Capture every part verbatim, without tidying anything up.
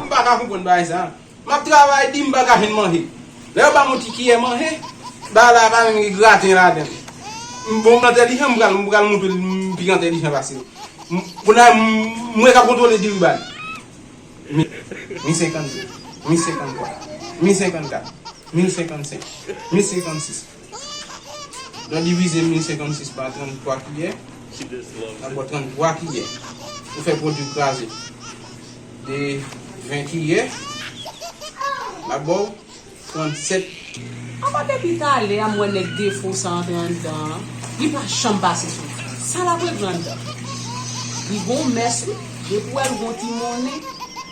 M pa ka konprann bagay sa. M ap travay, di m pa ka jwenn manje. Lè yo ba m yon ti kiyè manje, bagay la pa menm gen graten ladan l. M bon, m entèlijan, m pral, m pral montre l m pi entèlijan pase l. M, kounye a, m, mwen k ap kontwole diri ba li. Mil, mil senkannde, mil senkanntwa, mil senkannkat, mil senkannsenk, mil senkannsis. Lè w divize mil senkannsis pa tranntwa kiyè, l ap ba w tranntwa kiyè. Ou fè pwodui kraze de ven kiyè, l ap ba w trannsèt. Apa depi talè a m wè nèg defo sa antre anndan an, li pa janm pase sou li. Sa l ap regle anndan? Li gon mès wi, depi w wè l gon ti monnen,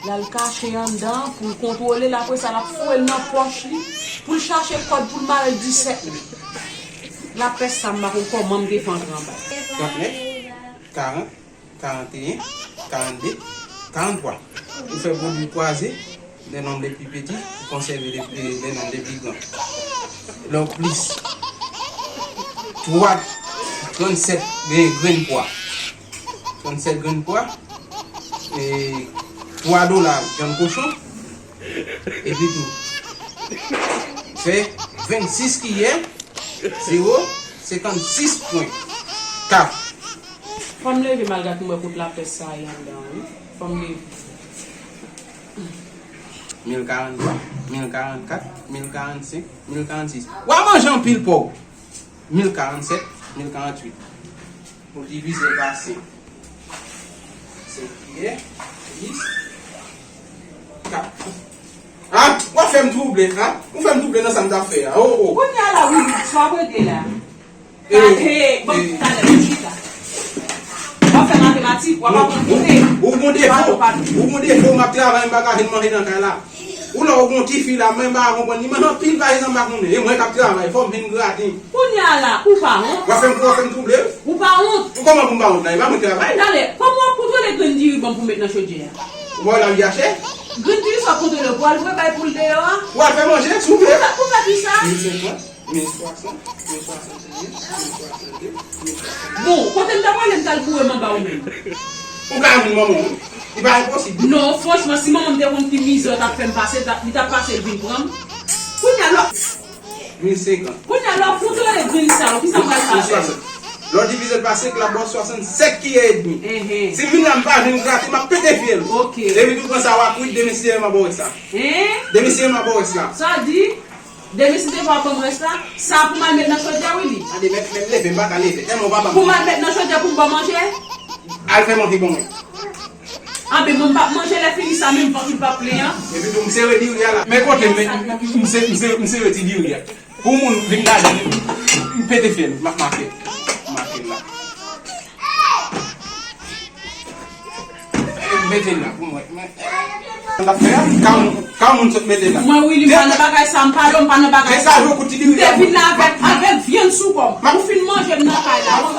l al kache anndan an pou l kontwole l, apre sa l ap foure l nan pòch li, pou l chache kòd pou l mare l disèt mil. Lapès sa m pa konn kòman m te fè antre anba l. Trannèf, karant, karanteyen, karannde, karanntwa. Ou fè pwodui kwaze, le nombre le plus petit, ou konsève le, le, le nombre le plus grand. Lè w plis twa, trannsèt grenn, grenn pwa. Trannsèt grenn pwa. E twa dola vyann kochon. Epi tou, fè vennsis kiyè, zewo senkannsis pwen. Kaf. Fò m leve malgre m wè kot lapès sa ye anndan an, wi. Fò m leve. Mil karantwa, mil karantkat, mil karantsenk, mil karantsis. W a manje anpil pòw. Mil karannsèt, mil karantwit. Pou divize pa senk. Senk kiyè, plis kat. A, w ap fè m twouble, a? Ou fè m twouble nan sa m t ap fè a. O, o. Kounye a la, wi, sa w ap regle la? E, gade, bon, e, talè, bon, chita. W ap fè matematik, w ap aprann konte. Ou gon defo, ou gon defo, m ap travay, m pa ka vin manje nan kay la. Ou la, ou gon tifi la, mwen m pa konprann li, manje anpil pa egzanp, m pa konnen. E mwen k ap travay, fò m vin graten. Kounye a la, ou pa wont? W ap fè m, w ap fè m twouble? Ou pa wont? Kòman pou m pa wont la? E pa mwen k travay? Talè, kòman w ap kontwole grenn diri ban m pou m met nan chodyè a? Ou pa wè lavi a chè? Grenn diri sa w ap kontwole, pou al voye bay poul deyò a? Ou al fè manje, souple. Pou fè, pou fè kisa? Mil senkant, mil swasant, mil swasannde, mil swasannde, mil swasannde. Bon, kote m ta prale, m t al boure m anba ou menm. Ou ka vin manman w, wi. Li pa enposib. Non, franchman, si manman m te konn ki mizè w t ap fè m pase, li t ap, li t ap pase l vin pran m. Kounye a, lò. Mil senkant. Kounye a, lè w kontwole grenn sa yo, kisa m pral fè avè l? Lè w divize l pa senk, l ap ba w swasannsèt kiyè edmi. Enhen. Si m vin la, m pa jwenn grate, m ap pete fyèl. Ok. Depi tou pran sa, w ap kwit, demen si Dye vle m ap ba w rès la. Hen? Demen si Dye vle m ap ba w rès la. Sa w di? Demen si Dye vle w ap ban m rès la? Sa pou m al met nan chodyè, wi, li. Tande, menm, menm leve, m pa ka leve. Tèlman w pa ban m. Pou m al met nan chodyè pou m ba w manje? Al fè manje ban mwen. Anben, mwen m p ap manje lè fini sa menm, vant mwen p ap plen an. Epi tou, m sere diri a la. Men kote m, m, m, m se-, m se-, m sere ti diri a. Pou moun vin gade m, m pete fyèl, m ap make, make l la. M mete l la pou mwen. Mwen, m t ap fè a, ka moun, ka moun sot mete l la. Mwen, wi, li pa nan bagay sa, m pa lò, m pa nan bagay sa. Deja, jou kout ti diri a. M te vin la avèk, avèk vyann sou kò m. Ou fin manje m nan kay la.